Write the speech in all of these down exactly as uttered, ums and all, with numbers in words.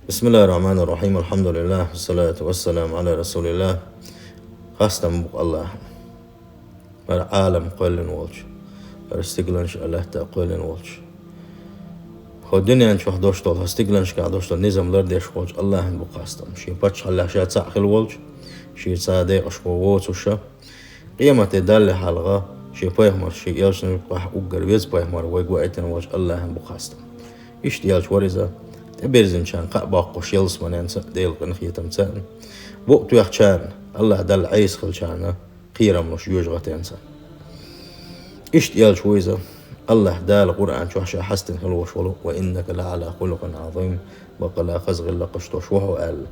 بسم الله الرحمن الرحيم. الحمد لله، والصلاة والسلام على رسول الله. Хастам бу АллахӀа. ХӀара Ӏалам кхоьллина волчу, хӀара стигланаш а латта а кхоьллина волчу, хӀокху дуьнен чохь долуш долу, хӀокху стигланашкахь долуш долу низам лардеш волчу АллахӀана бу хастам. Шен паччахьаллехь ша цхьаъ хила волчу, шен цхьа декъашхо воцуша, къематде далле хьалха шен пайхамар, шен элчанашкахь уггар веза пайхамар вайга ваийтина волчу АллахӀана бу хастам. Иштта элча вара иза, тӀебирзинчарна кхаъ боккхуш ялсаманенца а, Делан къинхетамца а, букъ тоьхначарна, АллахӀ Далла Ӏеса хилчарна кхерам луш йожагӀатенца. Иштта элча ву иза, АллахӀ Дала Къуръан чохь ша хьастина хила волуш волу: «وإنك لعلى خلق عظيم», баккъала хаза гӀиллакхаш долуш ву хьо аьлла.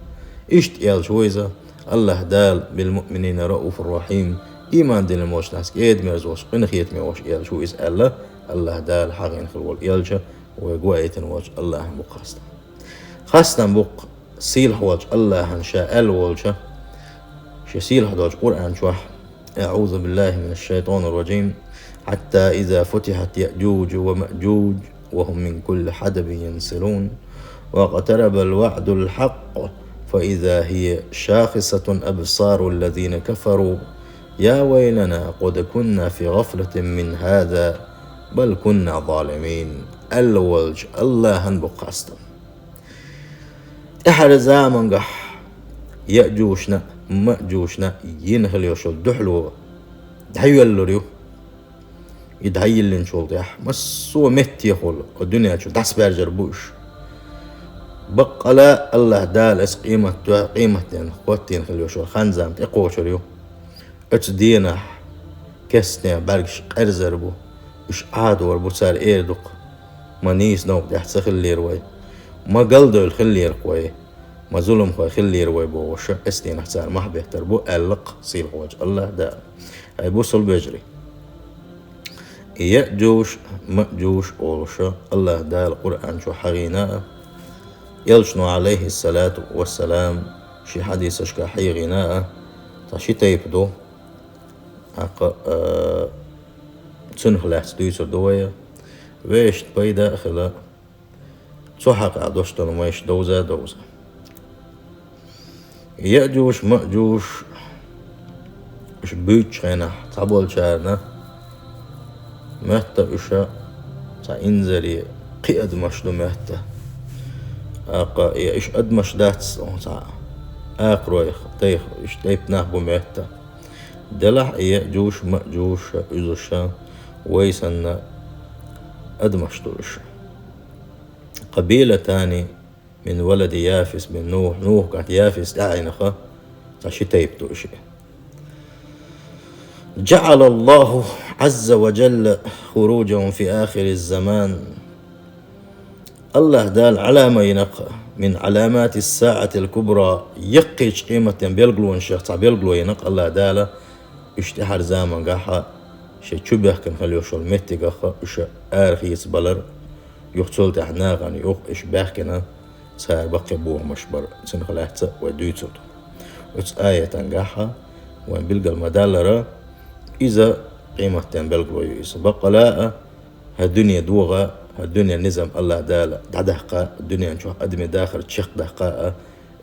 Иштта элча ву иза, АллахӀ Дала: «بالمؤمنين رءوف رحيم», ийман диллина волчу нахаца кӀеда-мерза волуш, къинхетаме волуш элча ву иза аьлла, АллахӀ Дала хьахийна хила волу элча вайга ваийтина волчу АллахӀана бу хастам. Хастам бу-кх сийлахь волчу АллахӀана ша аьлла волчу шен сийлахь долчу Къуръан чохь: «أعوذ بالله من الشيطان الرجيم. حتى إذا فتحت يأجوج ومأجوج وهم من كل حدب ينسلون. واقترب الوعد الحق فإذا هي شاخصة أبصار الذين كفروا. يا ويلنا قد كنا في غفلة من هذا بل كنا ظالمين», аьлла волчу АллахӀана бу хастам. ТӀаьхьара замангахь Яъжужна а, Маъжужна а йина хила йолуш йолу дуьхьало дӀайоьллур ю. И дӀайиллинчул тӀаьхьа массо а меттехула оцу дуьнен чу дӀасабаьржар бу уьш. Баккъала а АллахӀ Дала оцу къемат-, къематдийнахь хӀоттийна хила йолуш йолу хан-зама тӀекхочур ю. Оцу дийнахь кестнех бӀаьргаш къерзар бу, уьш Ӏадор бу, цара эр ду-кх: «Ма нийса новкъа тӀехь ца хиллера вай, ма галдевлла хиллера-кх вай, ма зуламхой хиллера вай», — бохуш, оцу дийнахь цара мохь беттар бу, аьлла-кх сийлахь волчу АллахӀ Дала. Хьай бусалба вежарий, и Яъжуж, Маъжуж олуш АллахӀ Дала Къуръан чу хьахийна а, элчано, Ӏалайхиссалату вассалам, шен хьадисашкахь хьахийна а, цхьа ши тайпа ду. ТӀаккха, а, цунах лаьцна дуьйцур ду вай, вешан пайда а хила, цу хьакъехь долуш долу майш довза а довза. Яъжуж, Маъжуж, уьш буьйцучу хенахь цхьаболчарна моьтту уьш цхьа инзаре кхин адамаш ду моьтту. ТӀаккха, я уьш адамаш дац, цхьа акхаройх, тайх, уьш тайпа нах бу моьтту. Делахь а Яъжуж, Маъжуж, уьзуш вай санна адамаш ду уьш. «قبيلتان من ولد يافث من نوح», Нух кӀант Яфис тӀаьхьенах цхьа ши тайпа ду уьш. «جعل الله عز وجل خروجهم في آخر الزمان». АллахӀ Дала Ӏалама йина-кх, «من علامات الساعة الكبرى», яккхийчу къематден билгалонех цхьа билгало йина-кх АллахӀ Дала, уьш тӀаьхьара замангахь шайн чу баьхкина хила йолуш йолу меттигах уьш арахеца балар, юха цул тӀаьхьа нахана юха уьш баьхкина, цара баккхий бохамаш бар, цунах лаьцна вай дуьйцур ду. Оцу аятангахь вайн билгал ма-даллара, иза къематден билгало ю иза. Баккъала а, хӀара дуьне догӀа, хӀара дуьнен низам АллахӀ Дала дӀадаккха, дуьнен чохь адамийн дахар чекхдаккха а,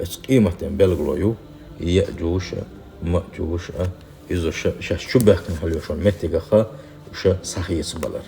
оцу къематден билгало ю Яъжуж а, Маъжуж а, иза уьш шаьш чу баьхкина хила йолуш йолу меттигах уьш схьахеца балар.